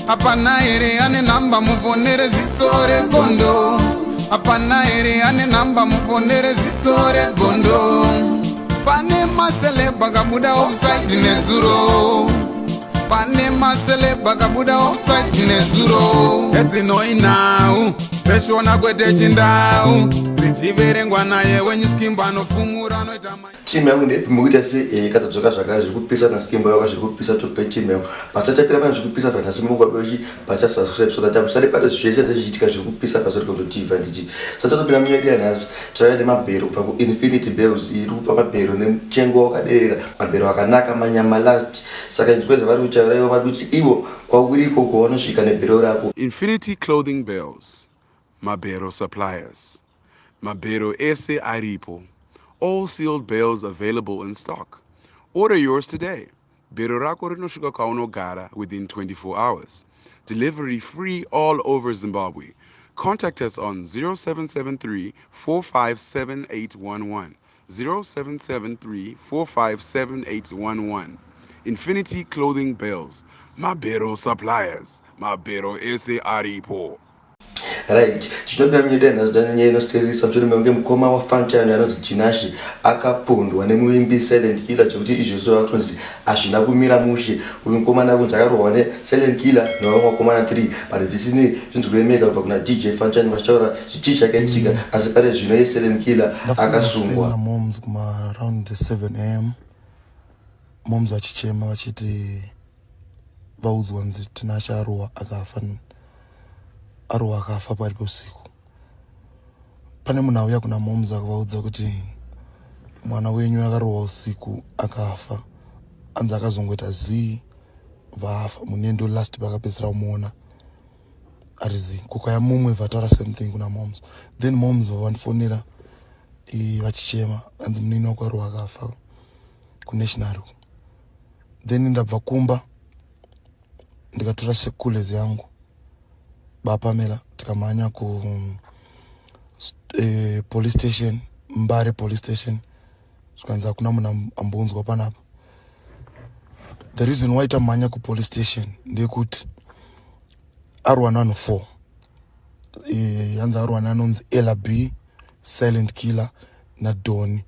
Hapana here ane nhamba muponere ziso regondo? Hapana here ane nhamba muponere ziso regondo? Pane maceleb akabuda offside nezuro. Pane maceleb akabuda offside nezuro. Edzinoi nhau dzeshona kwete chindau dzichiverengwa naye wenyuskimbo anofumura anoita. Team yangu ndeipi mukuita se katadzoka zvakare zviri kupisa naskimbo yako zviri kupisa tope team yangu pasatapira pane zviri kupisa panhasi mukwabechi pachasubscribe so that musare pata zvese zvichiitika zviri kupisa pasori tv handiti. Satotopinda munyaya yedu yanhasi, tauya nemabhero kubva kuInfinity Bales iri kupa mabhero nemutengo wakaderera, mabhero akanaka manyama last. Saka inzwe zvavari kutaura ivo, vari kuti ivo kwauri ikoko vanosvika nebhero rako. Infinity Clothing Bales, mabhero suppliers. Mabhero ese aripo. All sealed bales available in stock. Order yours today. Bhero rako rinosvika kwaunogara within 24 hours. Delivery free all over Zimbabwe. Contact us on 0773 457811. 0773 457811. Infinity Clothing Bales. Mabhero suppliers. Mabhero ese aripo. Right, tinopinda munyaya yanhasi danyanya inostererisa mushure mekunge mukoma waFantan anonzi Tinashe akapondwa nemuimbi Silent Killer, chekuti izvezvo vakutonzi hazvina kumira mushe. Uyu mukomana akunzi akarohwa neSilent Killer nevamwe vakomana 3, but zvisinei zvinzi kuremeka kubva kuna DJ Fantan vachitaura zvichii chakaitika, asi pari zvino yeSilent Killer akasungwa. Moms kuma around 7 am, moms vachichema vachiti vaudzwa nzi Tinashe arohwa akafa, arohwa akafa pakati peusiku. Pane munhu auya kuna moms akavaudza kuti mwana wenyu akarohwa usiku akafa, anzi akazongoita zii vafa munendo last vakapedzisira kumuona ari zii. Kukaya mumwe vataura same thing kuna moms, then moms vavandifonera vachichema, anzi munini wako arohwa akafa kunational. Then ndabva kumba ndikatora sekulezi yangu bapamela, tikamhanya ku police station, Mbare police station, zvikanzi hakuna munhu ambonzwa panapa. The reason why tamhanya kupolice station ndeyekuti arwa navanhu four. Hanzi arwa neanonzi Ella B, Silent Killer naDoni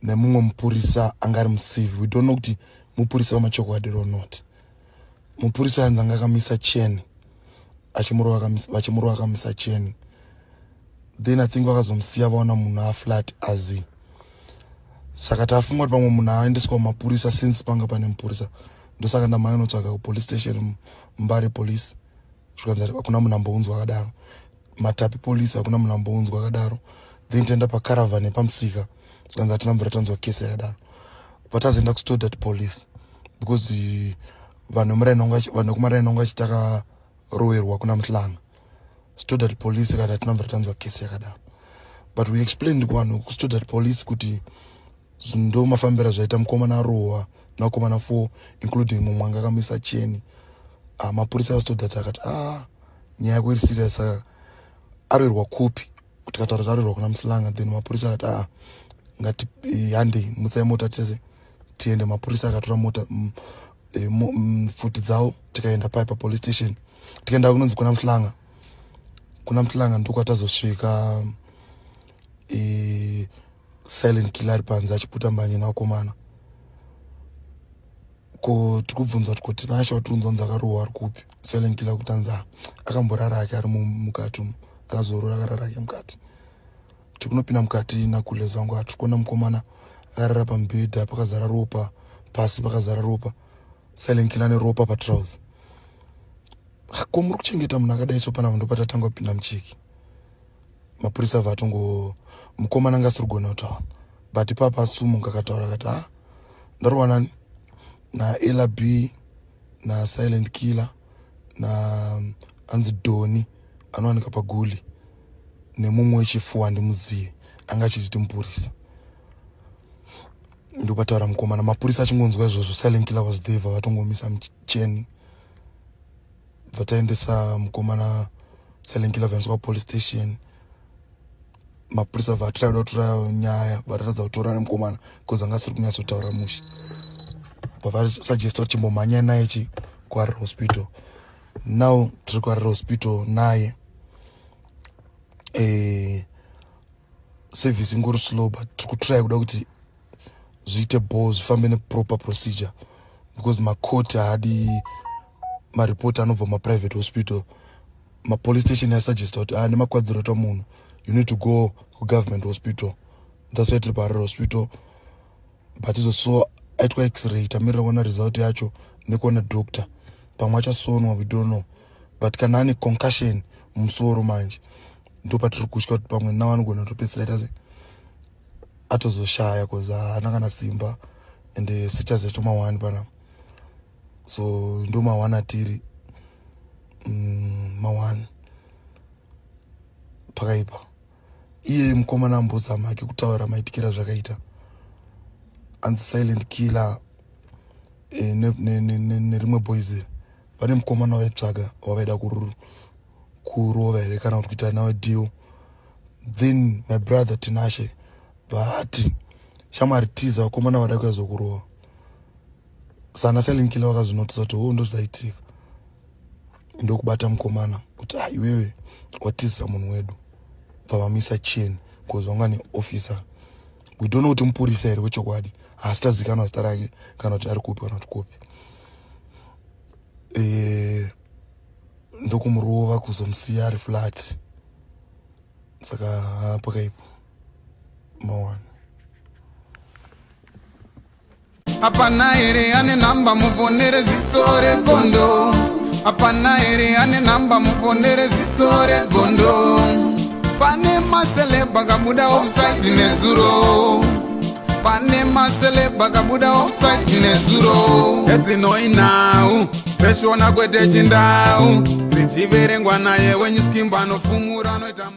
nemumwe mupurisa anga ari mucivil. We don't know kuti mupurisa wamachokwadi or not. Mupurisa anzi anga akamisa cheni vachimurova, akamisa cheni, then I think vakazomusiya vaona munhu aflat azi. Saka tafunga kuti pamwe munhu aendeswa kumapurisa since panga pane mupurisa. Ndosaka ndamhanya notsvaga kupolice station, Mbare police, zvikanzi hakuna munhu ambounzwa akadaro. Matapi police, hakuna munhu ambounzwa akadaro. Then taenda pacaravan yepamusika, zvikanzi hatina mvura tanzwa kesi yakadaro. Patazoenda kuStodart police because vanhu vekumaraini vangu vachiti akaroverwa kuna Muhlanga. Stodart police kati hatina mvura tanzwa kesi yakadaro, but we explained kuvanhu kuStodart police kuti ndo mafambiro zvaita, mukomana arohwa nakomana 4 including mumwe anga akamisa cheni. Mapurisa aStodart akati, "Ah, nyaya yako iri serious, saka aroverwa kupi?" Tikataura kuti aroverwa kuna Muhlanga. Then mapurisa akati, "Aa, ngati handei, mutsai mota tese tiende." Mapurisa akatora mota, pfuti dzavo, tikaenda pai papolice station, tikaenda kunonzi kuna Muhlanga. Kuna Muhlanga ndokwatazosvika Silent Killer ari panze achiputa mbanje nevakomana. Ko tikubvunza kuti ko Tinashe watiunzwa nzi akarohwa ari kupi? Silent Killer kuti anzi akamborara ake ari mukati umu, akazorora akarara ake mukati. Tikunopinda mukati nakulezi wangu, hatiri kuona mukomana akarara pamubhedha, pakazara ropa pasi, pakazara ropa. Silent Killer neropa patrausi. Ko muri kuchengeta munhu akadai so panapa? Ndopatatanga kupinda mucheki. Mapurisa abva atongo mukomana anga asiri kugona kutaura, but ipapa asumuka akataura akati, "Ha, ndarohwa nani? NaEla B naSilent Killer na anzi Doni anowanika paguli nemumwe wechifuwa handimuzive anga achiti mupurisa." Ndopataura mukomana. Mapurisa achingonzwa izvozvo, Silent Killer was there, vavatongomisa mucheni, bvataendesa mukomana Silent Killer, vaendeswa kupolice station. Mapurisa vatira kuda kutora nyaya, vatatadza kutora nemukomana because anga asiri kunyatsotaura mushe. Bvavasuggesta kuti chimbomhanya naye chi kuHarare Hospital. Now tiri kuHarare Hospital naye. Service ingori slow, but tiri kutry kuda kuti zviite bho, zvifambe neproper procedure, because makoti haadi maripoti anobva mumaprivate hospital. Mapolice station yasuggesta kuti ah, nemakwadziro aitwa munhu, you need to go kugovernment hospital. That's why tiri paHarare Hospital. But izo aitwa X-ray, tamirira kuona result yacho nekuona doctor. Pamwe achasonwa, we don't know. But kana ane concussion mumusoro manje, ndo patiri kutya kuti pamwe nawo anogona kutopedzisira ita se atozoshaya, 'cause haana kana simba and sichas yacho ma1 panapa. So ndo ma1 atiri, ma1 pakaipa. Iye mukomana ambozama ake kutaura maitikira zvakaita, anzi Silent Killer nerimwe boys. Vane mukomana waitsvaga wavaida kurova here kana kuti kuita nawe deal. Then my brother Tinashe vaati, "Shamwari, tiza, vakomana vada kuyazokurova." Sana Silent Killer vakazvinotisa kuti o, ndozvaitika. Ndokubata mukomana kuti, "Ah, iwewe watizisa munhu wedu." Bva chain, because vanga neofficer. We don't know kuti mupurisa here wechokwadi, haasi tazikanwa zita rake kana kuti ari kupi kana kuti kupi. Ndokumurova kuzomusiya ari flat. Saka pakaipo, mawana. Hapana here ane nhamba muponere ziso regondo? Hapana here ane nhamba muponere ziso regondo? Pane maceleb akabuda offside nezuro, pane maceleb akabuda offside nezuro. Edzinoinhau dzeshona kwete chindau, dzichiverengwa naye wenyu Skimbo anofumura anoita.